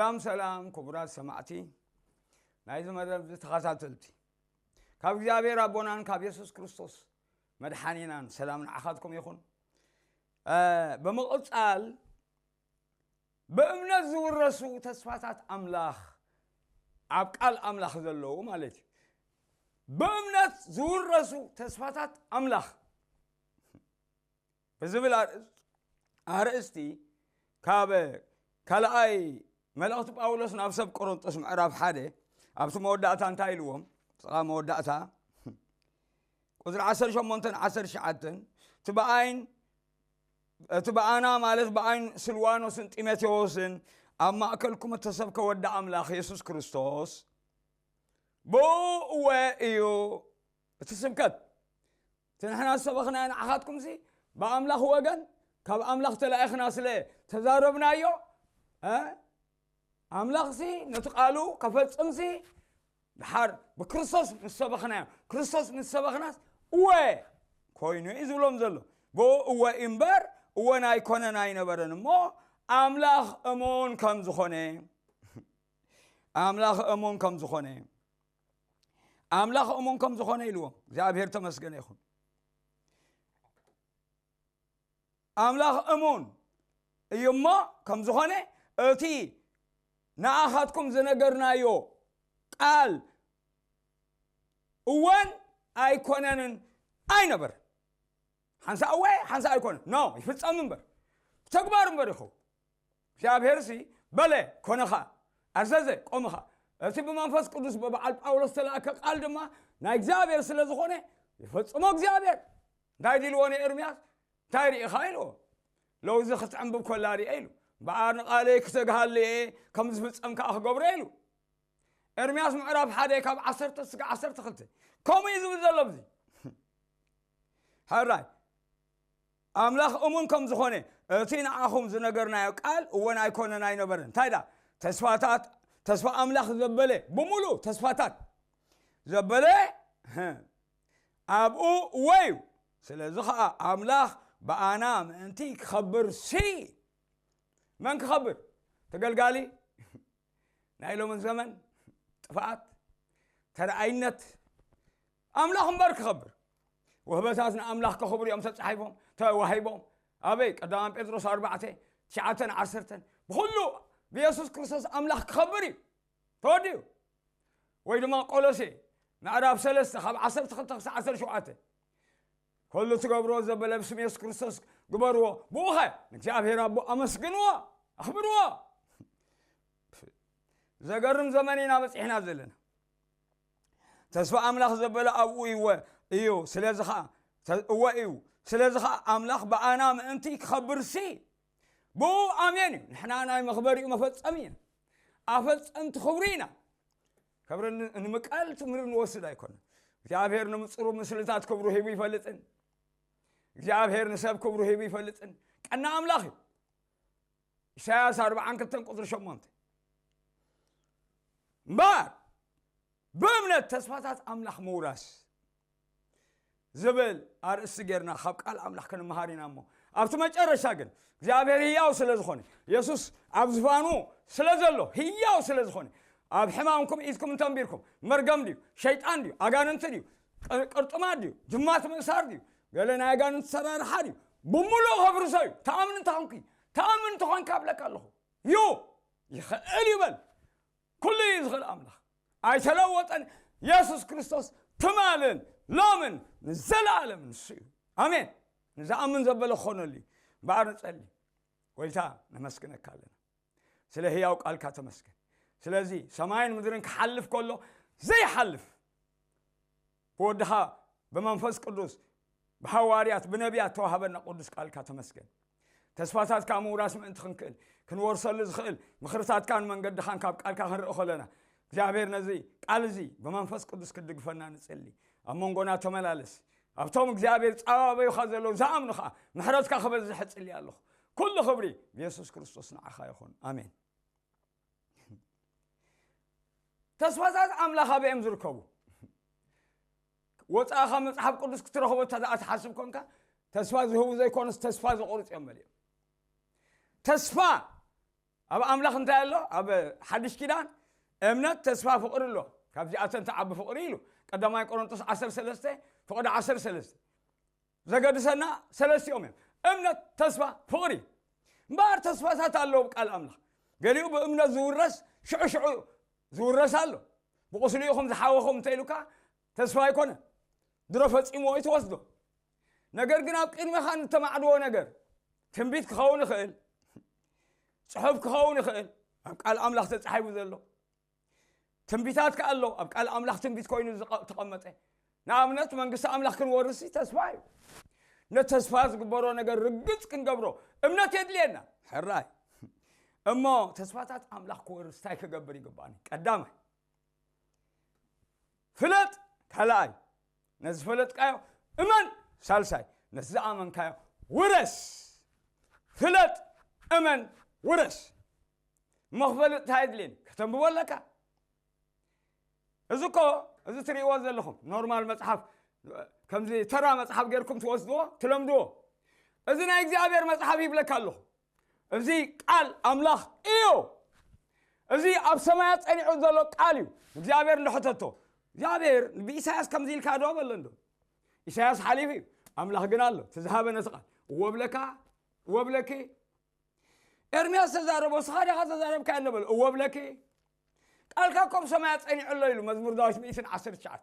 ሰላም ሰላም ክቡራት ሰማዕቲ ናይዚ መደብ ተኸታተልቲ፣ ካብ እግዚኣብሔር ኣቦናን ካብ የሱስ ክርስቶስ መድሓኒናን ሰላም ንዓኻትኩም ይኹን። እ፣ ብምቕጻል ብእምነት ዝውረሱ ተስፋታት ኣምላኽ፣ ኣብ ቃል ኣምላኽ ዘለዉ ማለት እዩ። ብእምነት ዝውረሱ ተስፋታት ኣምላኽ ብዝብል ኣርእስ-፣ ኣርእስቲ ካብ ካልኣይ መልእኽቲ ጳውሎስ ናብ ሰብ ቆሮንጦስ ምዕራፍ ሓደ ኣብቲ መወዳእታ እንታይ ኢልዎም? ጥቓ መወዳእታ ቁጽሪ ዓሰርተ ሸሞንተን ዓሰርተ ትሽዓተን፣ እቲ ብኣይን፣ እቲ ብኣና ማለት ብኣይን ስልዋኖስን ጢሞቴዎስን ኣብ ማእከልኩም እተሰብከ ወዲ ኣምላኽ የሱስ ክርስቶስ ብኡ እወ እዩ እቲ ስብከት። እቲ ንሕና ዝሰበኽናዮ ንዓኻትኩምሲ ብኣምላኽ ወገን ካብ ኣምላኽ ተላኢኽና ስለ ተዛረብናዮ፣ እ፣ ኣምላኽሲ ነቲ ቃሉ ከፈጽምሲ ድሓር ብክርስቶስ ምስ ሰበኽናዮ፣ ክርስቶስ ምስ ሰበኽናስ እወ ኮይኑ እዩ ዝብሎም ዘሎ። ብኡ እወ እዩ እምበር እወን ኣይኮነን ኣይነበረን እሞ ኣምላኽ እሙን ከም ዝኾነ፣ ኣምላኽ እሙን ከም ዝኾነ፣ ኣምላኽ እሙን ከም ዝኾነ ኢልዎም። እግዚኣብሔር ተመስገነ ይኹን። ኣምላኽ እሙን እዩ እሞ ከም ዝኾነ እቲ ንኣኻትኩም ዝነገርናዮ ቃል እወን ኣይኮነንን ኣይነበረን። ሓንሳእ እወ፣ ሓንሳእ ኣይኮነን። ኖ፣ ይፍጸም እምበር፣ ብተግባር እምበር ይኸውን። እግዚኣብሔርሲ በለ፣ ኮነኻ፣ ኣዘዘ፣ ቆምኻ። እቲ ብመንፈስ ቅዱስ ብበዓል ጳውሎስ ዝተላእከ ቃል ድማ ናይ እግዚኣብሔር ስለ ዝኾነ ይፈጽሞ እግዚኣብሔር። እንታይ ድልዎ ንኤርምያስ? እንታይ ርኢኻ ኢልዎ? ለውዚ ክትዕንብብ ኮላ ርኤ ኢሉ። እምበኣር ንቓለይ ክተግሃሉ እየ፣ ከም ዝፍጸም ከኣ ክገብሮ ኢሉ። ኤርምያስ ምዕራፍ ሓደ ካብ ዓሰርተ እስከ ዓሰርተ ክልተ ከምኡ እዩ ዝብል ዘሎ ኣብዚ። ሕራይ ኣምላኽ እሙን ከም ዝኾነ እቲ ንዓኹም ዝነገርናዮ ቃል እወን ኣይኮነን ኣይነበረን። እንታይ ዳ ተስፋታት፣ ተስፋ ኣምላኽ ዘበለ ብምሉእ ተስፋታት ዘበለ ኣብኡ እወ እዩ። ስለዚ ኸዓ ኣምላኽ ብኣና ምእንቲ ክኸብር ሲ መን ክኸብር? ተገልጋሊ ናይ ሎምን ዘመን ጥፍኣት፣ ተረኣይነት ኣምላኽ እምበር ክኸብር። ውህበታት ንኣምላኽ ከኽብሩ እዮም ተጻሒፎም፣ ተዋሂቦም። ኣበይ? ቀዳማይ ጴጥሮስ ኣርባዕተ ትሽዓተን ዓሰርተን። ብኹሉ ብየሱስ ክርስቶስ ኣምላኽ ክኸብር እዩ ተወዲኡ። ወይ ድማ ቆሎሴ ምዕራፍ ሰለስተ ካብ ዓሰርተ ክልተ ክሳዕ ዓሰርተ ሸውዓተ። ኩሉ ትገብርዎ ዘበለ ብስም የሱስ ክርስቶስ ግበርዎ፣ ብኡኸ ንእግዚኣብሔር ኣቦ ኣመስግንዎ፣ ኣኽብርዎ። ዘገርም ዘመን ኢና በጺሕና ዘለና። ተስፋ ኣምላኽ ዘበለ ኣብኡ ይወ-፣ እዩ። ስለዚ ኸዓ፣ ተ-፣ እወ እዩ። ስለዚ ኸዓ ኣምላኽ ብኣና ምእንቲ ክኸብርሲ ብኡ ኣሜን እዩ። ንሕና ናይ መኽበሪኡ መፈጸሚ ኢና። ኣፈጸምቲ ክብሪ ኢና። ክብሪ ን-፣ ንምቃል ትምህሪ ንወስድ ኣይኮነን። እግዚኣብሔር ንምጽሩ ምስልታት ክብሩ ሂቡ ይፈልጥን እግዚኣብሔር ንሰብ ክብሩ ሂቡ ይፈልጥን ቀና ኣምላኽ እዩ። ኢሳያስ ኣርብዓን ክልተን ቁጽሪ ሸሞንተ። እምበኣር ብእምነት ተስፋታት ኣምላኽ ምውራስ ዝብል ኣርእስቲ ጌርና ካብ ቃል ኣምላኽ ክንመሃር ኢና እሞ፣ ኣብቲ መጨረሻ ግን እግዚኣብሔር ህያው ስለ ዝኾነ፣ የሱስ ኣብ ዝፋኑ ስለ ዘሎ፣ ህያው ስለ ዝኾነ፣ ኣብ ሕማምኩም ኢድኩም እንተንቢርኩም፣ መርገም ድዩ? ሸይጣን ድዩ? ኣጋንንቲ ድዩ? ቅር-፣ ቅርጥማት ድዩ? ጅማት ምእሳር ድዩ? ገለ ናይ ኣጋንንቲ ሰራርሓ ድዩ? ብምሉእ ከፍርሶ እዩ። ተኣምን እንተኾንኪ፣ ተኣምን እንተኾንካ እብለካ ኣለኹ። እዩ፣ ይኽእል እዩ በል። ኩሉ እዩ ዝኽእል ኣምላኽ። ኣይተለወጠን። የሱስ ክርስቶስ ትማልን ሎምን ንዘለኣለም ንሱ እዩ። ኣሜን። ንዝኣምን ዘበለ ክኾነሉ እዩ። እምበኣር ንጸሊ። ጎይታ ነመስግነካ ኣለና። ስለ ህያው ቃልካ ተመስገን። ስለዚ ሰማይን ምድርን ክሓልፍ ከሎ ዘይሓልፍ ብወድኻ ብመንፈስ ቅዱስ ብሃዋርያት ብነቢያት ተዋህበና ቅዱስ ቃልካ ተመስገን። ተስፋታትካ ምውራስ ምእንቲ ክንክእል ክንወርሰሉ ዝኽእል ምኽርታትካን መንገድኻን ካብ ቃልካ ክንርኢ ከለና እግዚኣብሔር ነዚ ቃል እዚ ብመንፈስ ቅዱስ ክትድግፈና ንጽሊ። ኣብ መንጎና ተመላለስ። ኣብቶም እግዚኣብሔር ጻባበዩኻ ዘለዉ ዝኣምኑ ኸዓ ምሕረትካ ክበዝሕ እጽሊ ኣለኹ። ኩሉ ክብሪ ብየሱስ ክርስቶስ ንዓኻ ይኹን። ኣሜን። ተስፋታት ኣምላኽ ኣበይ እዮም ዝርከቡ? ወጻእኻ መጽሓፍ ቅዱስ ክትረኽቦ እንተ ደኣ ትሓስብ ኮንካ፣ ተስፋ ዝህቡ ዘይኮኑስ ተስፋ ዘቑርጽ እዮም መሊኦም። ተስፋ ኣብ ኣምላኽ እንታይ ኣሎ? ኣብ ሓድሽ ኪዳን እምነት፣ ተስፋ፣ ፍቕሪ ኣሎ። ካብዚኣተን ትዓቢ ፍቕሪ ኢሉ ቀዳማይ ቆሮንቶስ ዓሰርተ ሰለስተ ፍቕዲ ዓሰርተ ሰለስተ። ዘገድሰና ሰለስቲኦም እዮም። እምነት፣ ተስፋ፣ ፍቕሪ። እምበኣር ተስፋታት ኣለዉ ኣብ ቃል ኣምላኽ። ገሊኡ ብእምነት ዝውረስ ሽዑ ሽዑ ዝውረስ ኣሎ። ብቑስሊ ኢኹም ዝሓወኹም እንተ ኢሉካ ተስፋ ኣይኮነ። ድሮ ፈጺምዎ እዩ ትወስዶ። ነገር ግን ኣብ ቅድሜኻ ንተማዕድዎ ነገር ትንቢት ክኸውን ይኽእል፣ ጽሑፍ ክኸውን ይኽእል፣ ኣብ ቃል ኣምላኽ ተጻሒፉ ዘሎ ትንቢታት ከኣ ኣሎ። ኣብ ቃል ኣምላኽ ትንቢት ኮይኑ ዝቐ-፣ ተቐመጠ። ንኣብነት መንግስቲ ኣምላኽ ክንወርስ ተስፋ እዩ። ነተስፋ ዝግበሮ ነገር ርግጽ ክንገብሮ እምነት የድልየና። ሕራይ እሞ ተስፋታት ኣምላኽ ክወርስ እንታይ ክገብር ይግባኒ? ቀዳማይ ፍለጥ፣ ካልኣይ ነዚ ዝፈለጥካዮ እመን፣ ሳልሳይ ነዚ ዝኣመንካዮ ውረስ። ፍለጥ፣ እመን፣ ውረስ። እሞ ክፈልጥ እንታይ የድልየኒ? ከተንብቦ ኣለካ። እዚ እኮ፣ እዚ ትርእይዎ ዘለኹም ኖርማል መጽሓፍ፣ ከምዚ ተራ መጽሓፍ ጌርኩም ትወስድዎ፣ ትለምድዎ። እዚ ናይ እግዚኣብሔር መጽሓፍ ይብለካ ኣለኹ። እዚ ቃል ኣምላኽ እዩ። እዚ ኣብ ሰማያት ጸኒዑ ዘሎ ቃል እዩ። እግዚኣብሔር እንዶ ሕተቶ፣ እግዚኣብሔር ብኢሳያስ ከምዚ ኢልካ ዶ በሎ እንዶ? ኢሳያስ ሓሊፉ እዩ። ኣምላኽ ግን ኣሎ። እቲ ዝሃበ ነቲ ቃል። እወ ብለካ፣ እወ ብለኪ። ኤርምያስ ተዛረቦ፣ ስኻ ዲኻ ተዛረብካዮ እንዶ በሎ? እወ ብለኪ። ቃልካ እኮ ኣብ ሰማያት ጸኒዑ ኣሎ ኢሉ መዝሙር ዳዊት ሚእትን ዓሰርተ ትሽዓተ፣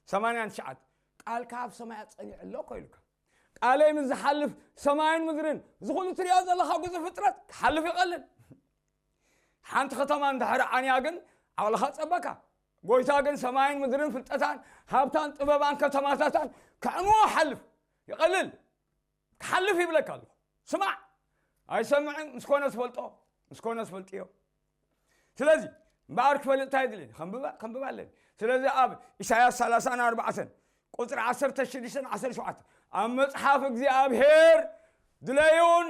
ሰማንያን ትሽዓተ። ቃልካ ኣብ ሰማያት ጸኒዑ ኣሎ እኮ ኢሉካ። ቃለይ ምስ ዝሓልፍ ሰማይን ምድርን፣ እዚ ኩሉ ትሪኦ ዘለኻ ግዙፍ ፍጥረት ክሓልፍ ይቐልል። ሓንቲ ከተማ እንድሕር ዓንያ ግን ዓቕልኻ ጸበካ። ጎይታ ግን ሰማይን ምድርን ፍልጠታን ሃብታን ጥበባን ከተማታታን ከዕንዎ ሓልፍ ይቐልል። ክሓልፍ ይብለካ ኣለኹ። ስማዕ። ኣይሰምዕን፣ ምስ ኮነ ዝፈልጦ፣ ምስ ኮነ ዝፈልጥዮ። ስለዚ እምበኣር ክፈልጥ እንታይ የድልየኒ? ከንብባ፣ ከንብባ ኣለኒ። ስለዚ ኣብ ኢሳያስ ሰላሳን ኣርባዕተን ቁጽሪ ዓሰርተ ሽዱሽተን ዓሰርተ ሸውዓተን ኣብ መጽሓፍ እግዚኣብሔር ድለዩን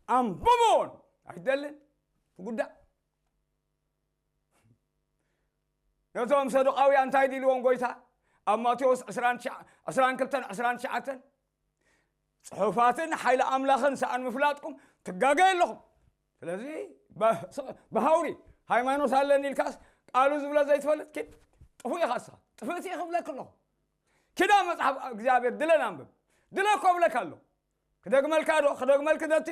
ኣንብቡን ኣይደልን? ትጉዳእ። ነቶም ሰዱቃውያን እንታይ ዲልዎም ጎይታ? ኣብ ማቴዎስ ዕስራን ትሽዓን፣ ዕስራን ክልተን ዕስራን ትሽዓተን፣ ጽሑፋትን ሓይሊ ኣምላኽን ሰኣን ምፍላጥኩም ትጋገዩ ኣለኹም። ስለዚ በ-፣ ብሃውሪ ሃይማኖት ኣለኒ ኢልካስ ቃሉ ዝብሎ ዘይትፈልጥ ኪድ ጥፉእ ኢኻ እስኻ። ጥፍእቲ ኢኺ እብለኪ ኣለኹ። ኪዳ መጽሓፍ እግዚኣብሔር ድለ ናንብብ። ድለ እኮ እብለካ ኣለኹ። ክደግመልካ ዶ? ክደግመልኪ ዶ እቲ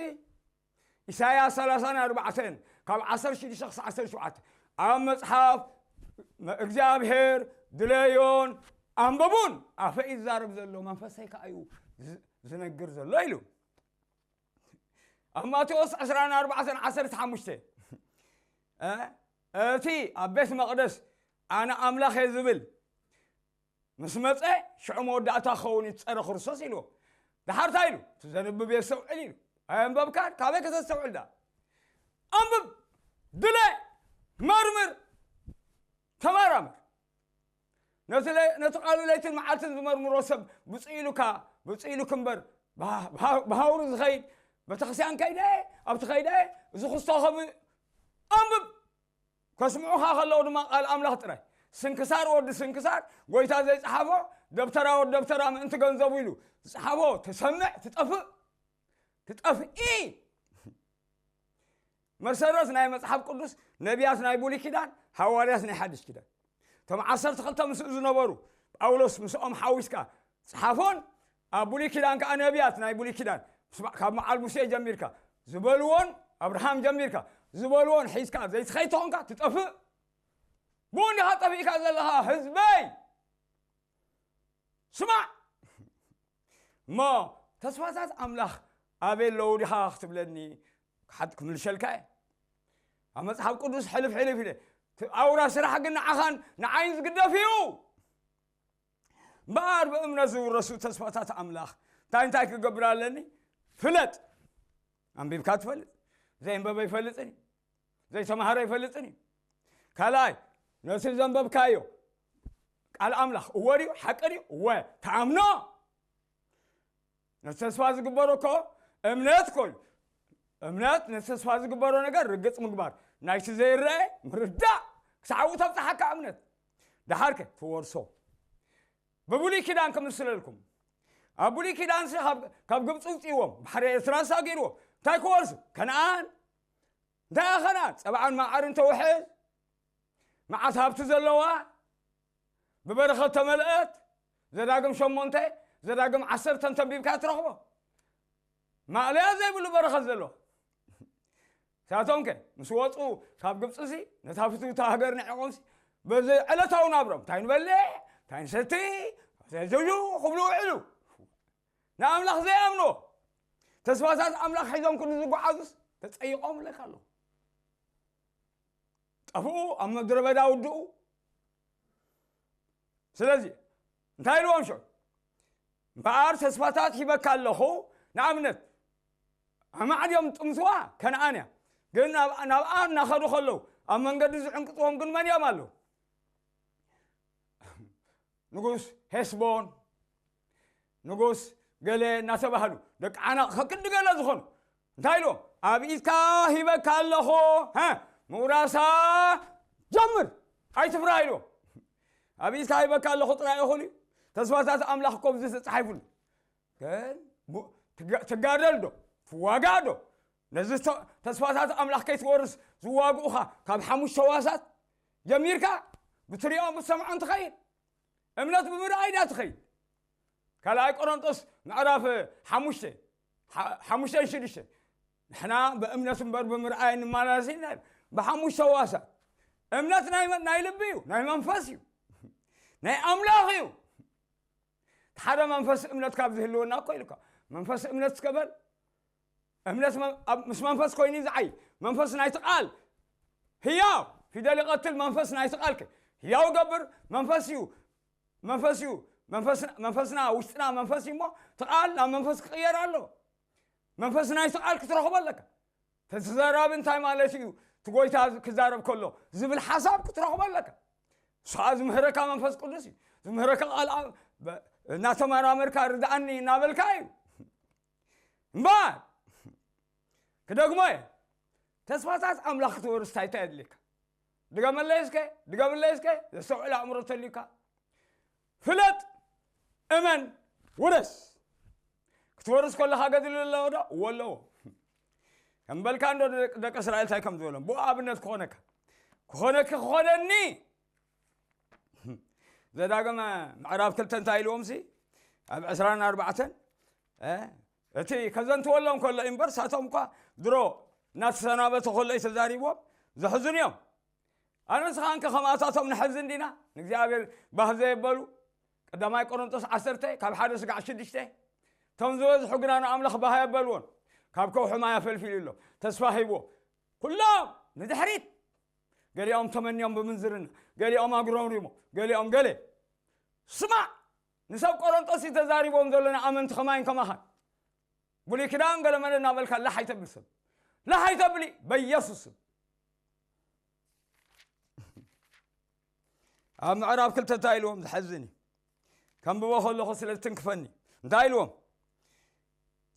ኢሳያስ ሰላሳን ኣርባዕተን ካብ ዓሰርተ ሽዱሽተ ክሳዕ ዓሰርተ ሸውዓተ ኣብ መጽሓፍ እግዚኣብሔር ድለዮን ኣንብቡን፣ ኣፈይ ዝዛረብ ዘሎ መንፈሰይ ከኣ እዩ ዝ-፣ ዝነግር ዘሎ ኢሉ። ኣብ ማቴዎስ ዕስራን ኣርባዕተን ዓሰርተ ሓሙሽተ፣ እ፣ እቲ ኣብ ቤት መቕደስ ኣነ ኣምላኽ እየ ዝብል ምስ መጸ ሽዑ መወዳእታ ክኸውን እዩ ጸረ ክርስቶስ ኢልዎ። ደሓር እንታይ ኢሉ? እቲ ዘንብብ የስተውዕል ኢሉ። ኣየንበብካን? ካበይ ከተስተውዕል ዳ? ኣንብብ፣ ድለ፣ መርምር፣ ተመራመር። ነቲ ለ-፣ ነቲ ቃሉ ለይትን መዓልትን ዝመርምሮ ሰብ ብፅእ ኢሉካ፣ ብፅእ ኢሉክ እምበር፣ ብሃ-፣ ብሃ-፣ ብሃውሩ ዝኸይድ፣ ቤተክርስትያን ከይደ፣ ኣብቲ ከይደ፣ እዚ ክስቶ ከም ኣንብብ። ከስምዑኻ ከለዉ ድማ ቃል ኣምላኽ ጥራይ። ስንክሳር ወዲ ስንክሳር፣ ጎይታ ዘይጸሓፎ፣ ደብተራ ወዲ ደብተራ ምእንቲ ገንዘቡ ኢሉ ዝጸሓፎ ተሰምዕ፣ ትጠፍእ። ትጠፍኢ። መሰረት ናይ መጽሓፍ ቅዱስ ነቢያት ናይ ብሉይ ኪዳን፣ ሃዋርያት ናይ ሓድሽ ኪዳን። እቶም ዓሰርተ ክልተ ምስኡ ዝነበሩ፣ ጳውሎስ ምስኦም ሓዊስካ ጸሓፎን፣ ኣብ ብሉይ ኪዳን ከኣ ነቢያት ናይ ብሉይ ኪዳን፣ ምስ በ-፣ ካብ በዓል ሙሴ ጀሚርካ ዝበልዎን፣ ኣብርሃም ጀሚርካ ዝበልዎን ሒዝካ ዘይትኸይድ ተኾንካ ትጠፍእ። ብኡ እንዲኻ ጠፊእካ ዘለኻ ህዝበይ። ስማዕ እሞ፣ ተስፋታት ኣምላኽ ኣበይ ኣለዉ ዲኻ ክትብለኒ፣ ክሓት-፣ ክምልሸልካ እየ። ኣብ መጽሓፍ ቅዱስ ሕልፍ ሕልፍ ኢለ፣ እቲ ኣውራ ስራሕ ግን ንዓኻን ንዓይን ዝግደፍ እዩ። እምበኣር ብእምነት ዝውረሱ ተስፋታት ኣምላኽ እንታይ እንታይ ክገብር ኣለኒ? ፍለጥ። ኣንቢብካ ትፈልጥ? ዘየንበበ ይፈልጥን እዩ። ዘይተማሃረ ይፈልጥን እዩ። ካልኣይ፣ ነቲ ዘንበብካዮ ቃል ኣምላኽ እወ ድዩ? ሓቂ ድዩ? እወ፣ ተኣምኖ። ነቲ ተስፋ ዝግበሮ እኮ እምነት እኮ እዩ። እምነት ነቲ ተስፋ ዝግበሮ ነገር ርግጽ ምግባር፣ ናይቲ ዘይረአ ምርዳእ፣ ክሳዕ ኣብኡ ተብጽሓካ እምነት። ደሓርከ ትወርሶ። ብብሉይ ኪዳን ክምስለልኩም። ኣብ ብሉይ ኪዳንሲ ካብ፣ ካብ ግብጺ ውጽእዎም፣ ባሕሪ ኤርትራ ሳጊርዎ። እንታይ ክወርሱ? ከነኣን። እንታይ ኣኸና? ጸብዓን መዓርን ተውሕዝ፣ መዓት ሃብቲ ዘለዋ፣ ብበረኸት ተመልአት። ዘዳግም ሸሞንተ፣ ዘዳግም ዓሰርተ እንተንቢብካ ትረኽቦ። ማእለያ ዘይብሉ በረኸት ዘለዎ። ንሳቶም ከ ምስ ወፁ ካብ ግብፂ ሲ፣ ነታ ፍትውቲ ሃገር ንዒቖም ሲ፣ በዚ ዕለታዊ ናብሮም እንታይ ንበልዕ፣ እንታይ ንሰቲ፣ ዘዩ ክብሉ ውዕሉ። ንኣምላኽ ዘይኣምኖ፣ ተስፋታት ኣምላኽ ሒዞም ክሉ ዝጓዓዙስ ተጸይቖም ኣለካ ኣለኹ። ጠፍኡ፣ ኣብ ምድረ በዳ ውድኡ። ስለዚ እንታይ ኢልዎም ሽዑ? እምበኣር ተስፋታት ሂበካ ኣለኹ። ንኣብነት ኣማዕድዮም ጥምስዋ ከነኣን እያ። ግን ናብ-፣ ናብኣ እናኸዱ ከለዉ ኣብ መንገዲ ዝዕንቅጥዎም ግን መን እዮም ኣለዉ? ንጉስ ሄስቦን፣ ንጉስ ገለ እናተባህሉ ደቂ ዓናቕ ከክንዲ ገለ ዝኾኑ እንታይ ኢልዎም? ኣብ ኢድካ ሂበካ ኣለኹ፣ ሃ፣ ምውራሳ ጀምር፣ ኣይትፍራህ ኢልዎም። ኣብ ኢድካ ሂበካ ኣለኹ ጥራይ እኹል እዩ። ተስፋታት ኣምላኽ እኮ ብዚ ተጻሒፉሉ። ግን ሙ-፣ ትጋ-፣ ትጋደል ዶ? ትዋጋእ ዶ? ነዚ ተ-፣ ተስፋታት ኣምላኽ ከይትወርስ ዝዋግኡኻ ካብ ሓሙሽተ ዋሳት ጀሚርካ ብትሪኦ ብትሰምዖን ትኸይድ። እምነት ብምርኣይ ዳ ትኸይድ። ካልኣይ ቆሮንጦስ ምዕራፍ ሓሙሽተ፣ ሓ-፣ ሓሙሽተን ሽዱሽተ። ንሕና ብእምነት እምበር ብምርኣይ እንመላለስ ኢና። ብሓሙሽተ ዋሳት። እምነት ናይ መ-፣ ናይ ልቢ እዩ፣ ናይ መንፈስ እዩ፣ ናይ ኣምላኽ እዩ። እቲ ሓደ መንፈስ እምነት ካብ ዝህልወና እኮ ኢልካ። መንፈስ እምነት እስከ በል። እምነት መ-፣ ኣብ-፣ ምስ መንፈስ ኮይኑ ዝዓይ። መንፈስ ናይቲ ቃል ህያው፣ ፊደል ይቐትል፣ መንፈስ ናይቲ ቃል ከ ህያው ይገብር። መንፈስ እዩ፣ መንፈስ እዩ፣ መንፈስ-፣ መንፈስና፣ ውሽጥና መንፈስ እዩ እሞ፣ እቲ ቃል ናብ መንፈስ ክቕየር ኣለዎ። መንፈስ ናይቲ ቃል ክትረኽቦ ኣለካ። ተዘራቢ እንታይ ማለት እዩ? እቲ ጎይታ ክዛረብ ከሎ ዝብል ሓሳብ ክትረኽቦ ኣለካ። ንሱ ከዓ ዝምህረካ መንፈስ ቅዱስ እዩ። ዝምህረካ ቃል ኣብ-፣ በ-፣ እናተመራመርካ ርድኣኒ እናበልካ እዩ። እምበኣር ክደግሞ እየ። ተስፋታት ኣምላኽ ክትወርስ እንታይ እንታይ የድልየካ? ድገመለይ እስከ፣ ድገመለይ እስከ፣ ዘስተውዕል ኣእምሮ ተልዩካ። ፍለጥ፣ እመን፣ ውረስ። ክትወርስ ከለኻ ገድሊ ኣለዎ ዶ? እዎ ኣለዎ። ከም በልካ እንዶ ደቂ፣ ደቂ እስራኤል እንታይ ከም ዝበሎም። ብኡ ኣብነት ክኾነካ። ክኾነኪ ክኾነኒ። ዘዳግም ምዕራፍ ክልተ እንታይ ኢልዎም ሲ? ኣብ ዕስራን ኣርባዕተን፣ እ፣ እቲ ከዘንትወሎም ከሎ እምበር፣ ሳቶም እኳ ድሮ እናተሰናበተ ከሎ እዩ ተዛሪብዎም። ዘሕዝኑ እዮም። ኣነ ንስኻን ከ ከምኣታቶም ንሐዝን ዲና? ንእግዚኣብሔር ባህ ዘየበሉ። ቀዳማይ ቆሮንቶስ ዓሰርተ ካብ ሓደ ስጋዕ ሽዱሽተ። እቶም ዝበዝሑ ግና ንኣምላኽ ባህ ኣየበልዎን። ካብ ከውሒ ማይ ኣፈልፊሉ ኣሎ። ተስፋ ሂብዎ። ኩሎም ንድሕሪት። ገሊኦም ተመንዮም ብምንዝርና፣ ገሊኦም ኣጉረምሪሞ፣ ገሊኦም ገለ። ስማዕ፣ ንሰብ ቆሮንቶስ እዩ ተዛሪቦም ዘሎ ንኣመንቲ ከማይን ከማኻን። ብሉይ ኪዳን ገለ መለ እናበልካ ላሕ ኣይተብል ሰብ። ላሕ ኣይተብሊ፣ በኢየሱስ ስም። ኣብ ምዕራፍ ክልተ እንታይ ኢልዎም? ዝሐዝን እዩ። ከንብቦ ከለኹ ስለ ዝትንክፈኒ። እንታይ ኢልዎም?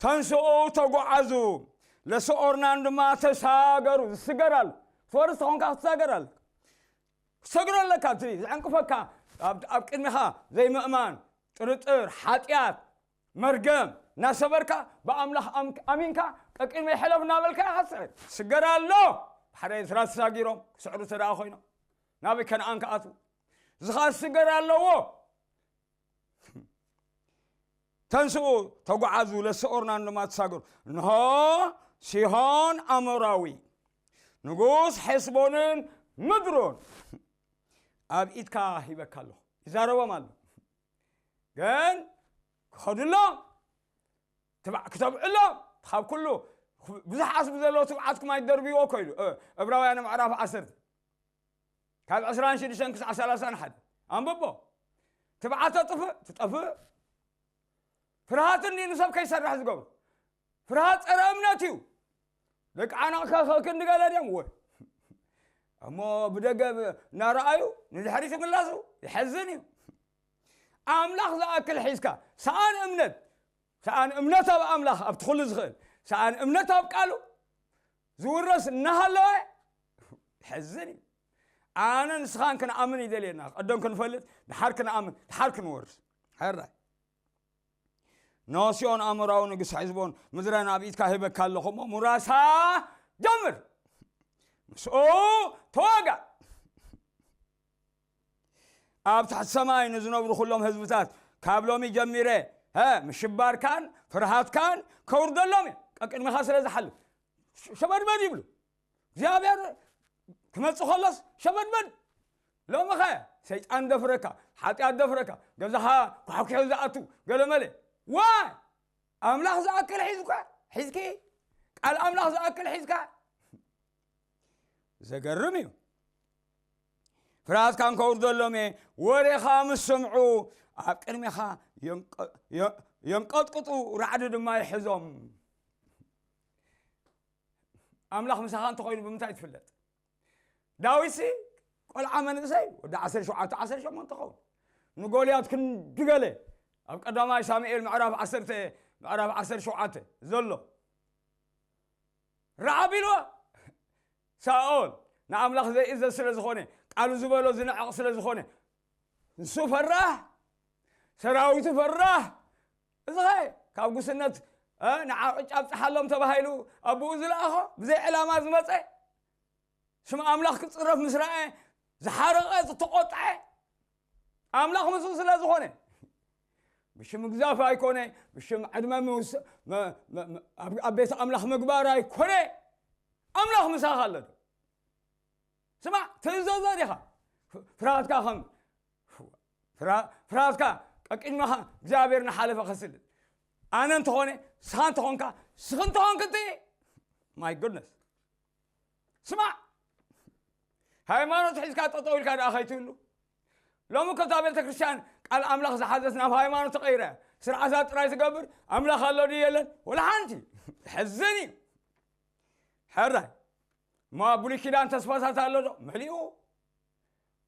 ተንስኡ ተጓዓዙ፣ ለሰኦርናን ድማ ተሳገሩ። ዝስገር ኣሎ። ትወርስ ተኾንካ ክትሳገር ኣሎ። ክትሰግሮ ኣለካ። እቲ ዝዕንቅፈካ ኣብ፣ ኣብ ቅድሚኻ ዘይምእማን፣ ጥርጥር፣ ሓጢኣት፣ መርገም እናሰበርካ ብኣምላኽ ኣም-፣ ኣሚንካ ቀቂድመይ ሕለፍ እናበልካ ኢኻ ትስዕር። ስገር ኣሎ። ሓደ ኤርትራ ተሳጊሮም ክስዕሩ እንተ ደኣ ኮይኖም ናበይ ከነኣን ክኣትዉ? እዚ ኸኣ ስገር ኣለዎ። ተንስኡ ተጓዓዙ ለሰኦርናን ድማ ተሳገሩ። እንሆ ሲሆን ኣሞራዊ ንጉስ ሐስቦንን ምድሩን ኣብ ኢድካ ሂበካ ኣለኹ። ይዛረቦም ኣሎ። ግን ክኸዱሎም፣ ትብዓ-፣ ክተብዕሎም፣ ካብ ኩሉ ብዙሕ ዓስቢ ዘለዎ ትብዓትኩም ኣይትደርብይዎ እኮ ኢሉ፣ እ፣ ዕብራውያን ምዕራፍ ዓሰርተ፣ ካብ ዕስራን ሽዱሽተን ክሳዕ ሰላሳን ሓደ። ኣንብቦ። ትብዓት ተጥፍእ፣ ትጠፍእ። ፍርሃት እንዲ ንሰብ ከይሰርሕ ዝገብሩ። ፍርሃት ጸረ እምነት እዩ። ደቂ ዓናቕካ ክንዲ ገለ ድዮም? ወይ እሞ ብደገ ብ-፣ እናረኣዩ ንድሕሪት ይምላሱ። ይሐዝን እዩ። ኣምላኽ ዝኣክል ሒዝካ፣ ሰኣን እምነት፣ ሰኣን እምነት ኣብ ኣምላኽ፣ ኣብቲ ኩሉ ዝኽእል፣ ሰኣን እምነት ኣብ ቃሉ ዝውረስ እናሃለወ፣ ይሐዝን እዩ። ኣነ ንስኻን ክንኣምን ይደልየና። ቀደም ክንፈልጥ፣ ድሓር ክንኣምን፣ ድሓር ክንወርስ። ሕራይ። ንሲሆን ኣሞራዊ ንጉስ ሐስቦን ምድረን ኣብ ኢድካ ሂበካ ኣለኹ እሞ፣ ሙራሳ ጀምር። ምስኡ ተዋጋእ። ኣብ ትሕቲ ሰማይ ንዝነብሩ ኩሎም ህዝብታት ካብ ሎሚ ጀሚረ፣ ሀ፣ ምሽባርካን ፍርሃትካን ከውርደሎም እየ። ቀቅድሚኻ ስለ ዝሓልፍ ሸ-፣ ሸበድበድ ይብሉ። እግዚኣብሔር ክመጽእ ከሎስ ሸበድበድ። ሎሚ ኸ ሰይጣን ደፍረካ፣ ሓጢኣት ደፍረካ፣ ገዛኻ ኳሕኲሑ ዝኣቱ ገለመለ። ዋይ! ኣምላኽ ዝኣክል ሒዝካ፣ ሒዝኪ፣ ቃል ኣምላኽ ዝኣክል ሒዝካ። ዘገርም እዩ። ፍርሃትካን ከውርደሎም እየ፣ ወሬኻ ምስ ሰምዑ ኣብ ቅድሜኻ የንቀ-፣ የ-፣ የንቀጥቅጡ፣ ራዕዲ ድማ ይሕዞም። ኣምላኽ ምሳኻ እንተኾይኑ ብምንታይ ትፍለጥ? ዳዊትሲ ቆልዓ መንእሰይ፣ ወዲ ዓሰርተ ሸውዓተ ዓሰርተ ሸሞንተ ኸውን። ንጎልያድ ክንዲ ገለ ኣብ ቀዳማይ ሳሙኤል ምዕራፍ ዓሰርተ፣ ምዕራፍ ዓሰርተ ሸውዓተ ዘሎ። ረዓብ ኢልዎ። ሳኦል ንኣምላኽ ዘይእዘዝ ስለ ዝኾነ፣ ቃሉ ዝበሎ ዝንዕቕ ስለ ዝኾነ፣ ንሱ ፈራህ፣ ሰራዊቱ ፈራህ። እዚ ኸ ካብ ጉስነት፣ እ፣ ንዓ ቅጫ ኣብጽሓሎም ተባሂሉ ኣቦኡ ዝለኣኾ ብዘይ ዕላማ ዝመጸ፣ ስም ኣምላኽ ክጽረፍ ምስ ረኣየ ዝሓረቐ፣ ዝተቖጥዐ፣ ኣምላኽ ምስኡ ስለ ዝኾነ፣ ብሽም ግዛፍ ኣይኮነ፣ ብሽም ዕድመ ምውስ-፣ መ-፣ መ-፣ መ-፣ ኣብ፣ ኣብ ቤት ኣምላኽ ምግባር ኣይኮነ። ኣምላኽ ምሳኻ ኣሎ ዶ? ስማዕ፣ ትእዘዞ ዲኻ? ፍርሃትካ ከም፣ ፍራ-፣ ፍርሃትካ ቀቂድማኻ እግዚኣብሔር ንሓለፈ ከስልጥ። ኣነ እንተኾነ፣ ስኻ እንተኾንካ፣ ስኺ እንተኾንክ እቲ፣ my goodness። ስማዕ፣ ሃይማኖት ሒዝካ ጠጠው ኢልካ ደኣ ከይትህሉ። ሎሚ ከብታ ቤተ ክርስቲያን ቃል ኣምላኽ ዝሓዘት ናብ ሃይማኖት ተቐይረ፣ ስርዓታት ጥራይ ትገብር፣ ኣምላኽ ኣሎ ድዩ የለን? ወላ ሓንቲ። ሕዝን እዩ። ሕራይ። እሞ ኣብ ብሉይ ኪዳን ተስፋታት ኣሎ ዶ? መሊኡ።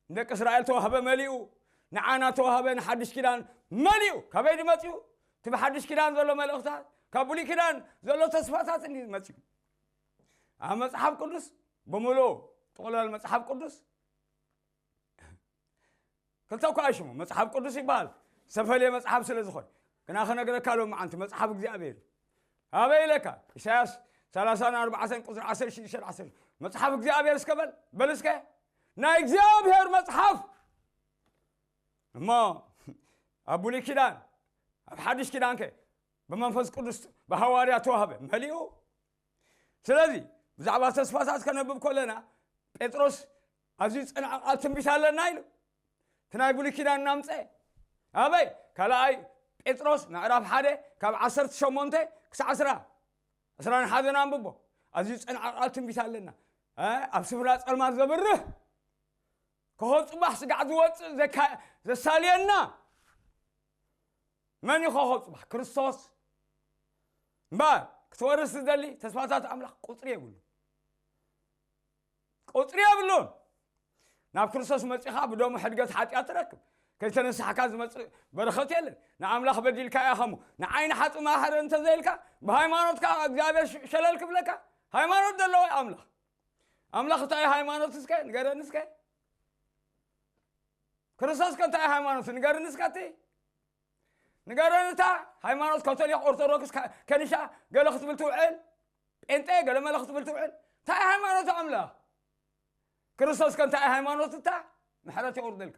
ንደቂ እስራኤል ተዋህበ መሊኡ። ንዓና ተዋህበ ንሓድሽ ኪዳን መሊኡ። ካበይ ድመጽኡ? እቲ ብሓድሽ ኪዳን ዘሎ መልእኽታት፣ ካብ ብሉይ ኪዳን ዘሎ ተስፋታት እንዲ መጽኡ። ኣብ መጽሓፍ ቅዱስ ብምሉኡ፣ ጥቕላል መጽሓፍ ቅዱስ ክልተ እኳ እዩ ሽሙ፣ መጽሓፍ ቅዱስ ይበሃል። ዝተፈልየ መጽሓፍ ስለ ዝኾነ። ግና ክነግረካ ሎሚ ዓንቲ መጽሓፍ እግዚኣብሔር እዩ። ኣበይ ኢለካ? ኢሳያስ ሰላሳን ኣርባዕተን ቁጽሪ ዓሰርተ ሽዱሽተ ዓሰርተ። መጽሓፍ እግዚኣብሔር እስከ በል፣ በል እስከ። ናይ እግዚኣብሔር መጽሓፍ። እሞ ኣብ ብሉይ ኪዳን፣ ኣብ ሓድሽ ኪዳንከ ብመንፈስ ቅዱስ ብሃዋርያ ተዋህበ፣ መሊኡ። ስለዚ ብዛዕባ ተስፋታት ከነብብ ከለና ጴጥሮስ ኣዝዩ ዝጸንዐ ቃል ትንቢት ኣለና ኢሉ። እቲ ናይ ብሉይ ኪዳን እናምጸ ኣበይ? ካልኣይ ጴጥሮስ ምዕራፍ ሓደ ካብ ዓሰርተ ሸሞንተ ክሳዕ ዕስራ፣ ዕስራን ሓደን ኣንብቦ። ኣዝዩ ዝጸንዐ ቃል ትንቢት ኣለና። እ፣ ኣብ ስፍራ ጸልማት ዘብርህ ኮኸብ ጽባሕ ስጋዕ ዝወጽእ ዘካ-፣ ዘሳልየና መን እዩ ኮኸብ ጽባሕ? ክርስቶስ። እምበኣር ክትወርስ ዝደሊ ተስፋታት ኣምላኽ ቁጽሪ የብሉ። ቁጽሪ የብሉን። ናብ ክርስቶስ መጺኻ ብደሙ ሕድገት ሓጢኣት ትረክብ። ከይተነሳሕካ ዝመጽእ በረኸት የለን። ንኣምላኽ በዲልካ ኢኻ እሞ፣ ንዓይ ንሓጥእ መሓረ እንተዘይልካ፣ ብሃይማኖትካ እግዚኣብሔር ሸ-፣ ሸለል ክብለካ። ሃይማኖት ዘለዎ ኣምላኽ። ኣምላኽ እንታይ ሃይማኖት እስከ ንገረኒ እስከ? ክርስቶስ ከ እንታይ ሃይማኖት ንገረኒ እስከ እቲ? ንገረኒ እታ ሃይማኖት ካቶሊክ፣ ኦርቶዶክስ፣ ከ-፣ ከኒሻ ገለ ክትብል ትውዕል፣ ጴንጤ ገለ መለ ክትብል ትውዕል። እንታይ ሃይማኖት ኣምላኽ? ክርስቶስ ከ እንታይ ሃይማኖት እታ? ምሕረት የውርደልካ።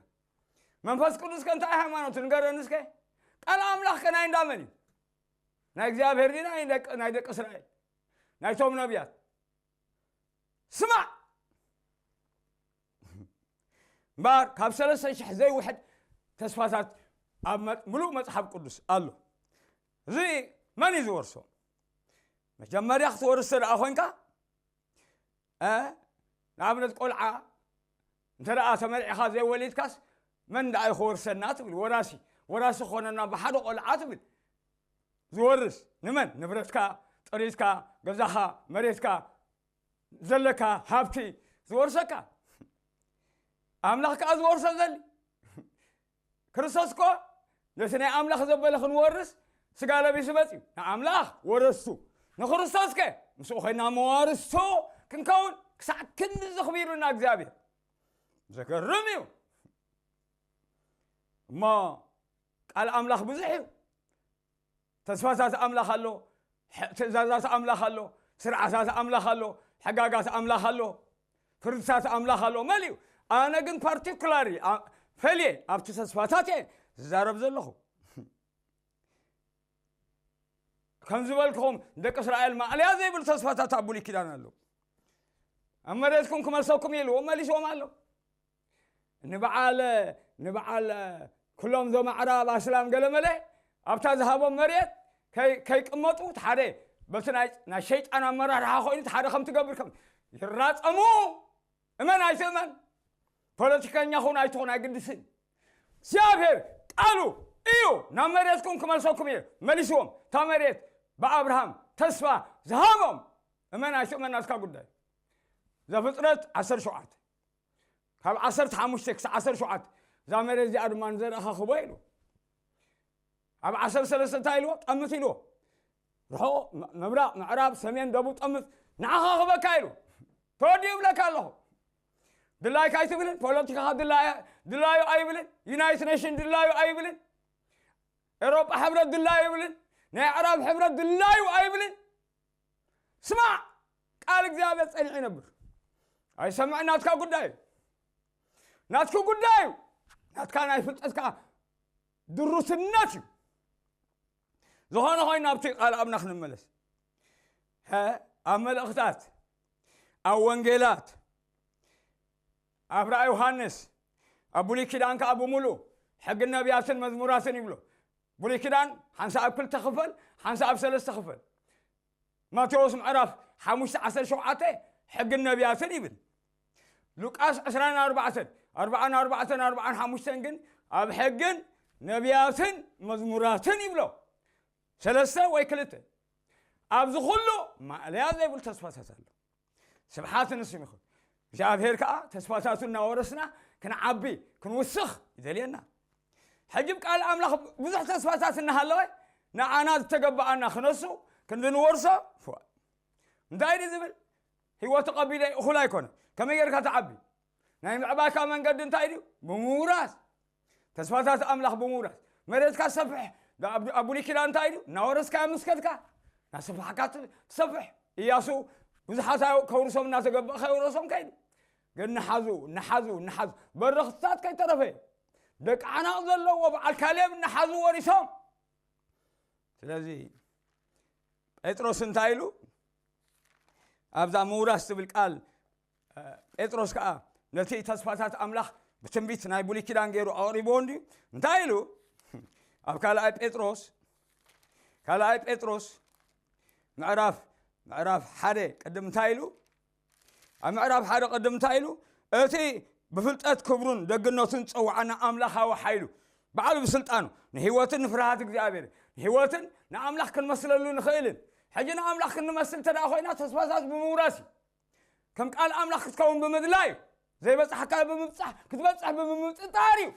መንፈስ ቅዱስ ከ እንታይ ሃይማኖት ንገረኒ እስከ? ቃል ኣምላኽ ከ ናይ እንዳመን እዩ? ናይ እግዚኣብሔር ድዩ ናይ ደቂ፣ ናይ ደቂ እስራኤል? ናይቶም ነቢያት? ስማዕ! እምበኣር ካብ ሰለስተ ሽሕ ዘይውሕድ ተስፋታት ኣብ መ-፣ ምሉእ መጽሓፍ ቅዱስ ኣሎ። እዚ መን እዩ ዝወርሶ? መጀመርያ ክትወርስ እንተ ደኣ ኮይንካ፣ እ፣ ንኣብነት ቆልዓ እንተ ደኣ ተመርዒኻ ዘይወሊድካስ መን ደኣ እዩ ክወርሰና ትብል? ወራሲ፣ ወራሲ ክኾነና ብሓደ ቆልዓ ትብል። ዝወርስ ንመን? ንብረትካ፣ ጥሪትካ፣ ገዛኻ፣ መሬትካ፣ ዘለካ ሃብቲ ዝወርሰካ። ኣምላኽ ከኣ ዝወርሶ ዘሊ። ክርስቶስ እኮ ነቲ ናይ ኣምላኽ ዘበለ ክንወርስ ስጋ ለቢሱ መጺኡ። ንኣምላኽ ወረስቱ፣ ንክርስቶስ ከ ምስኡ ኮይና መዋርስቱ ክንከውን ክሳዕ ክንዲ ዘኽቢሩና እግዚኣብሔር። ዘገርም እዩ። እሞ ቃል ኣምላኽ ብዙሕ እዩ። ተስፋታት ኣምላኽ ኣሎ፣ ሕ-፣ ትእዛዛት ኣምላኽ ኣሎ፣ ስርዓታት ኣምላኽ ኣሎ፣ ሕጋጋት ኣምላኽ ኣሎ። ፍርድታት ኣምላኽ ኣሎ መሊኡ። ኣነ ግን ፓርቲኩላሪ ፈልየ ኣብቲ ተስፋታት እየ ዝዛረብ ዘለኹ። ከም ዝበልክኹም፣ ደቂ እስራኤል ማእለያ ዘይብሉ ተስፋታት ኣብ ብሉይ ኪዳን ኣሎ። ኣብ መሬትኩም ክመልሰኩም ኢልዎ መሊስዎም ኣሎ። ንበዓል ንበዓል ኩሎም ዞም ኣዕራብ ኣስላም ገለመለ ኣብታ ዝሃቦም መሬት ከይ- ከይቅመጡ፣ እቲ ሓደ በቲ ናይ ናይ ሸይጣን ኣመራርሓ ኮይኑ፣ እቲ ሓደ ከም ትገብር ከም ይራጸሙ። እመን ኣይትእመን፣ ፖለቲከኛ ኹን ኣይትኹን ኣይግድስን። እግዚኣብሔር ቃሉ እዩ፣ ናብ መሬትኩም ክመልሰኩም እዩ። መሊስዎም። እታ መሬት ብኣብርሃም ተስፋ ዝሃቦም፣ እመን ኣይትእመን ናትካ ጉዳይ። ዘፍጥረት ዓሰርተ ሸውዓተ ካብ ዓሰርተ ሓሙሽተ ክሳብ ዓሰርተ ሸውዓተ፣ እዛ መሬት እዚኣ ድማ ንዘርእኻ ክቦ ኢሉ። ኣብ ዓሰርተ ሰለስተ እንታይ ኢልዎ? ጠምት ኢልዎ። ርሑቕ፣ ም- ምብራቕ፣ ምዕራብ፣ ሰሜን፣ ደቡብ ጠምት፣ ንዓኻ ክበካ ኢሉ። ተወዲኡ ይብለካ ኣለኹ። ድላይካ ኣይትብልን፣ ፖለቲካኻ ድላያ- ድላዩ ኣይብልን፣ ዩናይትድ ኔሽን ድላዩ ኣይብልን፣ ኤሮጳ ሕብረት ድላዩ ኣይብልን፣ ናይ ኣዕራብ ሕብረት ድላዩ ኣይብልን። ስማዕ፣ ቃል እግዚኣብሔር ጸኒዑ ይነብር። ኣይሰምዕ፣ ናትካ ጉዳይ እዩ። ናትኪ ጉዳይ እዩ። ናትካ ናይ ፍልጠትካ ድሩትነት እዩ። ዝኾነ ኮይኑ ናብቲ ቃል ኣምላኽ ንመለስ። ሀ፣ ኣብ መልእኽታት፣ ኣብ ወንጌላት፣ ኣብ ራእይ ዮሃንስ፣ ኣብ ብሉይ ኪዳን ከኣ ብምሉእ ሕግን ነቢያትን መዝሙራትን ይብሎ። ብሉይ ኪዳን ሓንሳ ኣብ ክልተ ክፈል፣ ሓንሳ ኣብ ሰለስተ ክፈል። ማቴዎስ ምዕራፍ ሓሙሽተ ዓሰርተ ሸውዓተ ሕግን ነቢያትን ይብል። ሉቃስ ዕስራን ኣርባዕተን፣ ኣርባዓን ኣርባዕተን ኣርባዓን ሓሙሽተን ግን ኣብ ሕግን ነቢያትን መዝሙራትን ይብሎ። ሰለስተ ወይ ክልተ። ኣብዚ ኩሉ ማእለያ ዘይብሉ ተስፋታት ኣሎ። ስብሓት ንስም ይኹን። እግዚኣብሔር ከኣ ተስፋታቱ እናወረስና ክንዓቢ፣ ክንውስኽ ይደልየና። ሕጂ ብ ቃል ኣምላኽ ብዙሕ ተስፋታት እናሃለወ ንዓና ዝተገበኣና ክነሱ ክንዲ ንወርሶ ፍዋእ። እንታይ ድዩ ዝብል? ህይወት ተቐቢለ እኹል ኣይኮነ። ከመይ ጌርካ ትዓቢ? ናይ ምዕባይካ መንገዲ እንታይ ድዩ? ብምውራስ። ተስፋታት ኣምላኽ ብምውራስ። መሬትካ ሰፍሕ። ዳ- ኣብ ኣብ ብሉይ ኪዳን እንታይ ድዩ? እናወረስካ ምስ ከድካ፣ እናሰፋሕካ ት- ትሰፍሕ። ኢያሱ ብዙሓት ኣይ- ከውርሶም እናተገበእ ከይውረሶም ከይዱ። ግን ንሓዙ፣ ንሓዙ፣ ንሓዙ። በረኽትታት ከይተረፈ። ደቂ ዓናቕ ዘለዎ በዓል ካሌብ ንሓዙ ወሪሶም። ስለዚ ጴጥሮስ እንታይ ኢሉ? ኣብዛ ምውራስ ትብል ቃል፣ እ፣ ጴጥሮስ ከኣ ነቲ ተስፋታት ኣምላኽ ብትንቢት ናይ ብሉይ ኪዳን ገይሩ ኣቕሪብዎ እንድዩ። እንታይ ኢሉ? ኣብ ካልኣይ ጴጥሮስ፣ ካልኣይ ጴጥሮስ ምዕራፍ፣ ምዕራፍ ሓደ ቅድም እንታይ ኢሉ? ኣብ ምዕራፍ ሓደ ቅድም እንታይ ኢሉ? እቲ ብፍልጠት ክብሩን ደግነቱን ዝጸውዓና ኣምላኻዊ ሓይሉ፣ ባዕሉ ብስልጣኑ ንህይወትን ንፍርሃት እግዚኣብሔር፣ ንህይወትን ንኣምላኽ ክንመስለሉ ንኽእልን። ሕጂ ንኣምላኽ ክንመስል እንተ ደኣ ኮይና ተስፋታት ብምውራስ እዩ። ከም ቃል ኣምላኽ ክትከውን ብምድላይ እዩ። ዘይበጻሕካ ብምብጻሕ፣ ክትበጽሕ ብምምጥጣር እዩ።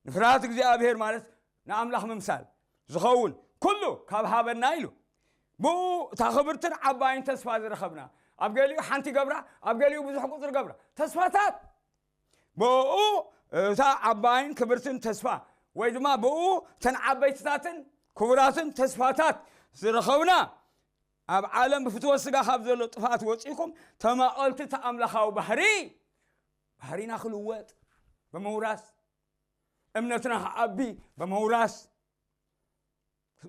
ንፍርሃት እግዚኣብሔር ማለት ንኣምላኽ ምምሳል ዝኸውን ኩሉ ካብ ሃበና ኢሉ። ብኡ እታ ክብርትን ዓባይን ተስፋ ዝረኸብና፣ ኣብ ገሊኡ ሓንቲ ገብራ፣ ኣብ ገሊኡ ብዙሕ ቁጽሪ ገብራ። ተስፋታት ብኡ እታ ዓባይን ክብርትን ተስፋ፣ ወይ ድማ ብኡ እተን ዓበይትታትን ክቡራትን ተስፋታት ዝረኸብና፣ ኣብ ዓለም ብፍትወት ስጋ ካብ ዘሎ ጥፍኣት ወጺእኩም ተማቐልቲ እቲ ኣምላኻዊ ባህሪ፣ ባህሪና ክልወጥ ብምውራስ፣ እምነትና ክዓቢ ብምውራስ።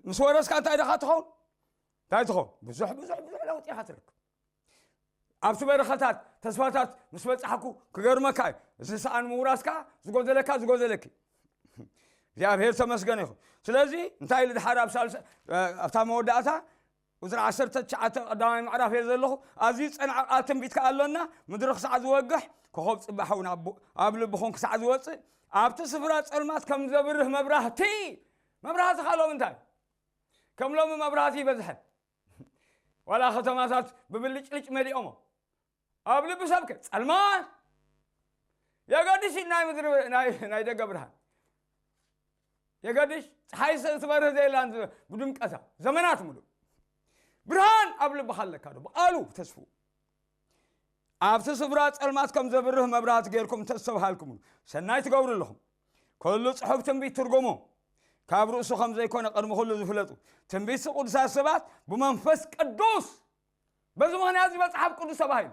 ምስ ወረስካ እንታይ ደኻ ትኸውን? እንታይ ትኸውን? ብዙሕ፣ ብዙሕ፣ ብዙሕ ለውጢ ኢኻ ትረክብ። ኣብቲ በረኸታት፣ ተስፋታት ምስ በጻሕኩ ክገርመካ እዩ። እዚ ሰኣን ምውራስካ ዝጎደለካ፣ ዝጎደለኪ። እግዚኣብሔር ተመስገን ይኹን። ስለዚ እንታይ ኢሉ ድሓር ኣብ ሳልሳ-፣ ኣብታ መወዳእታ ቁጽሪ ዓሰርተ ትሽዓተ ቀዳማይ ምዕራፍ እየ ዘለኹ። ኣዝዩ ጸንዐ ቃል ትንቢት ከኣ ኣሎና። ምድሪ ክሳዕ ዝወግሕ፣ ኮኸብ ጽባሕ እውን ኣብ፣ ኣብ ልብኹም ክሳዕ ዝወጽእ፣ ኣብቲ ስፍራ ጸልማት ከም ዘብርህ መብራህቲ። መብራህቲ ከ ሎሚ እንታይ? ከም ሎሚ መብራህቲ ይበዝሐ። ዋላ ከተማታት ብብልጭልጭ መሊኦሞ። ኣብ ልቢ ሰብከ ጸልማት። የገድሽ ናይ ምድሪ፣ ናይ፣ ናይ ደገ ብርሃን። የገድሽ ጸሓይ ስ-፣ ትበርህ ዘይላን ዝ-፣ ብድምቀታ ዘመናት ሙሉእ። ብርሃን ኣብ ልብኻ ኣለካ ዶ? ብቓሉ ተስፉ። ኣብቲ ስፍራ ጸልማት ከም ዘብርህ መብራህቲ ጌርኩም እንተዝተብሃልኩምሉ፣ ሰናይ ትገብሩ ኣለኹም። ኩሉ ጽሑፍ ትንቢት ትርጉሙ ካብ ርእሱ ከም ዘይኮነ ቅድሚ ኩሉ ዝፍለጡ ትንቢት ቅዱሳት ሰባት ብመንፈስ ቅዱስ። በዚ ምኽንያት እዚ መጽሓፍ ቅዱስ ተባሂሉ።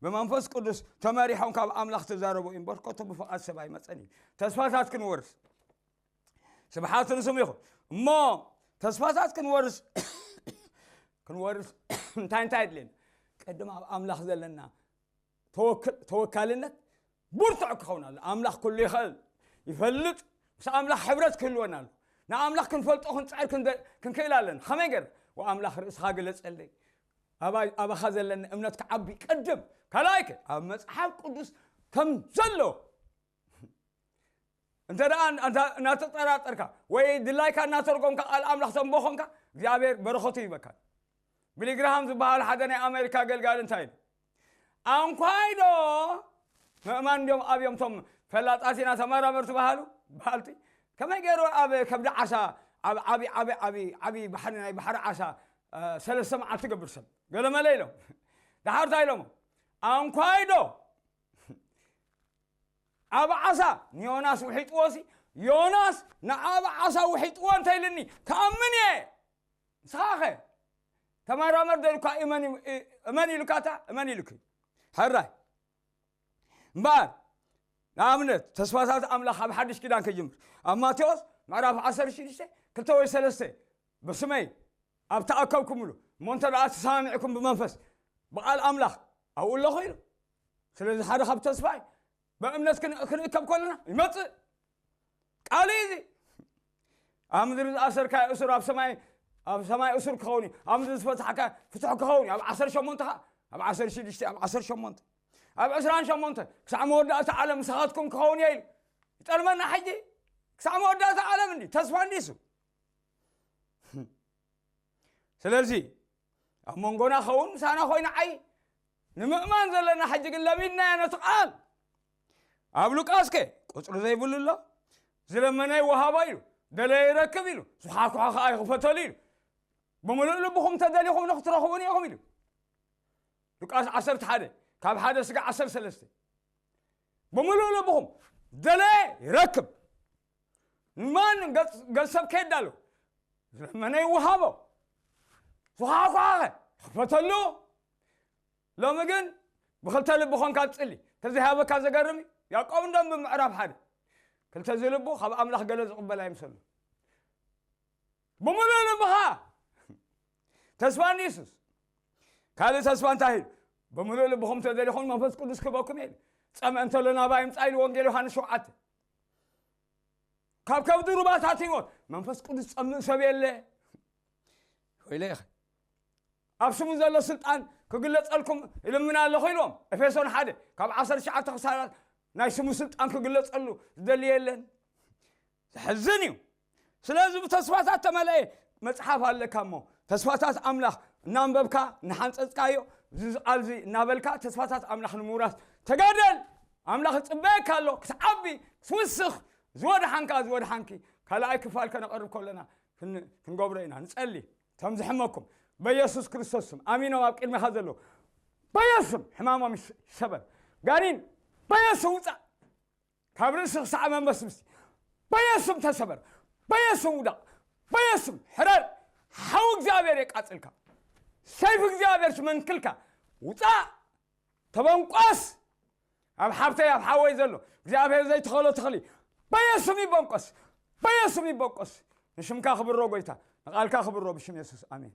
ብመንፈስ ቅዱስ ተመሪሖም ካብ ኣምላኽ ተዛረቡ እምበር፣ ኮቶ ብፍቓድ ሰብ ኣይመጸን እዩ። ተስፋታት ክንወርስ፣ ስብሓት ንስሙ ይኹን። እሞ ተስፋታት ክንወርስ፣ ክንወርስ እንታይ እንታይ የድልየና? ቅድም ኣብ ኣምላኽ ዘለና ተወክ-፣ ተወካልነት ብርቱዕ ክኸውን ኣሎ። ኣምላኽ ኩሉ ይኽእል፣ ይፈልጥ። ምስ ኣምላኽ ሕብረት ክህልወና ኣሎ። ንኣምላኽ ክንፈልጦ ክንጽዕር ክንደ-፣ ክንክእል ኣለና። ከመይ ገይርና? "ወኣምላኽ ርእስኻ ግለጸለይ፣ ኣባይ-፣ ኣባኻ ዘለኒ እምነት ክዓቢ ቅድም ካልኣይከ ኣብ መጽሓፍ ቅዱስ ከም ዘሎ እንተ ደኣ እንዳ-፣ እናተጠራጠርካ ወይ ድላይካ እናተርጎምካ ቃል ኣምላኽ ተንቦ ኾንካ፣ እግዚኣብሔር በረኸቱ ይበካ። ቢሊ ግርሃም ዝበሃል ሓደ ናይ ኣሜሪካ ኣገልጋሊ እንታይ ኢሉ? ኣንኳይዶ ምእማን እንዲዮም ኣብዮም እቶም ፈላጣት ኢና ተመራመርቲ በሃሉ በሃልቲ፣ ከመይ ገይሩ ኣብ ከብዲ ዓሳ፣ ኣብ ዓቢ ዓቢ ዓቢ ዓቢ ባሕሪ፣ ናይ ባሕሪ ዓሳ፣ እ፣ ሰለስተ መዓልቲ ገብር ሰብ ገለመለ ኢሎም። ደሓር እንታይ ኢሎሞ? ኣንኳይዶ ኣብ ዓሳ ንዮናስ ውሒጥዎ ሲ፣ ዮናስ ንዓብ ዓሳ ውሒጥዎ እንተ ኢልኒ ክኣምን እየ። ንስኻኸ ተመራመር ደልኳ እመን ዩ-፣ እ-፣ እመን ኢሉካታ፣ እመን ኢሉኪ። ሕራይ እምበኣር፣ ንኣብነት ተስፋታት ኣምላኽ ኣብ ሓድሽ ኪዳን ከይጅምር፣ ኣብ ማቴዎስ ምዕራፍ ዓሰርተ ሽዱሽተ ክልተ ወይ ሰለስተ፣ ብስመይ ኣብ ተኣከብኩምሉ፣ እሞ እንተ ደኣ ተሰማሚዕኩም ብመንፈስ፣ ብቓል ኣምላኽ ኣብኡ ኣለኹ ኢሉ። ስለዚ ሓደ ካብ ተስፋ እዩ። ብእምነት ክን-፣ ክንእከብ ከለና ይመጽእ። ቃል እዩ እዚ። ኣብ ምድሪ ዝኣሰርካዮ እሱር ኣብ ሰማይ፣ ኣብ ሰማይ እሱር ክኸውን እዩ። ኣብ ምድሪ ዝፈታሕካ ፍቱሕ ክኸውን እዩ። ኣብ ዓሰርተ ሸሞንተ ኸዓ፣ ኣብ ዓሰርተ ሽዱሽተ፣ ኣብ ዓሰርተ ሸሞንተ፣ ኣብ ዕስራን ሸሞንተ፣ ክሳዕ መወዳእታ ዓለም ምሳኻትኩም ክኸውን እየ ኢሉ። ይጠልመና ሕጂ። ክሳዕ መወዳእታ ዓለም እንዲ፣ ተስፋ እንዲ እሱ። ስለዚ ኣብ መንጎና ኸውን ምሳና ኮይኑ ዓይ ንምእማን ዘለና ሕጂ ግን ለሚድናዮ ነቲ ቃል። ኣብ ሉቃስከ ቁጽሪ ዘይብሉ ኣሎ። ዝለመነ ይወሃቦ ኢሉ፣ ደለየ ይረክብ ኢሉ፣ ዝኳሕኩሖ ኸዓ ይኽፈተሉ ኢሉ። ብምሉእ ልብኹም ተደሊኹም ንኽትረኽቡኒ ኢኹም ኢሉ። ሉቃስ ዓሰርተ ሓደ ካብ ሓደ ስጋ ዓሰርተ ሰለስተ። ብምሉእ ልብኹም ደለየ ይረክብ። ንማንም ገጽ-፣ ገንዘብ ከየዳሉ ዝለመነ ይወሃቦ፣ ዝኳሕኳኸ ይኽፈተሉ። ሎሚ ግን ብኽልተ ልቢ ኾንካ ትጽሊ። ተዘይሃበካ ዘገርም እዩ። ያዕቆብ እንደም ብምዕራፍ ሓደ ክልተ ዝልቡ ካብ ኣምላኽ ገለ ዝቕበል ኣይምሰሉ። ብምሉእ ልብኻ ተስፋ ንየሱስ። ካልእ ተስፋ እንታይ ኢሉ? ብምሉእ ልብኹም ተደሊኹም መንፈስ ቅዱስ ክህበኩም ኢሉ። ጸምእ እንተሎ ናባይ ይምጻእ ኢሉ ወንጌል ዮሃንስ ሸውዓተ። ካብ ከብዲ ሩባታት ህይወት መንፈስ ቅዱስ ጸምእ ሰብ የለ። ወይለ ኢኸ። ኣብ ስሙ ዘሎ ስልጣን ክግለጸልኩም እልምን ኣለኹ ኢልዎም። ኤፌሶን ሓደ ካብ ዓሰርተ ትሽዓተ ክሳብ ናይ ስሙ ስልጣን ክግለጸሉ ዝደሊ የለን። ዘሕዝን እዩ። ስለዚ ብተስፋታት ተመልአ መጽሓፍ ኣለካ እሞ፣ ተስፋታት ኣምላኽ እናንበብካ፣ እናሓንጸጽካዮ፣ እዚ ቃል እዚ እናበልካ፣ ተስፋታት ኣምላኽ ንምውራስ ተጋደል። ኣምላኽ ይጽበየካ ኣሎ፣ ክትዓቢ፣ ክትውስኽ፣ ዝወድሓንካ፣ ዝወድሓንኪ፣ ካልኣይ ክፋል ከነቐርብ ከለና ክን-፣ ክንገብሮ ኢና። ንጸሊ። እቶም ዝሕመኩም፣ በየሱስ ክርስቶስ ስም፣ ኣሚኖም ኣብ ቅድሜኻ ዘለዉ፣ በየሱስ ስም ሕማሞም ይስ-፣ ይሰበር። ጋኒን፣ በየሱስ ውጻእ። ካብ ርእሲ ክሳዕ መንበስብሲ በየሱም ተሰበር፣ በየሱም ውደቕ፣ በየሱም ሕረር። ሓው እግዚኣብሔር የቃጽልካ፣ ሰይፍ እግዚኣብሔር ትመንክልካ። ውፃእ፣ ተበንቆስ። ኣብ ሓብተይ ኣብ ሓወይ ዘሎ እግዚኣብሔር ዘይተኸሎ ተኽሊ በየሱም ይበንቆስ፣ በየሱም ይበንቆስ። ንሽምካ ክብሮ ጎይታ፣ ንቓልካ ክብሮ ብሽም የሱስ ኣሜን።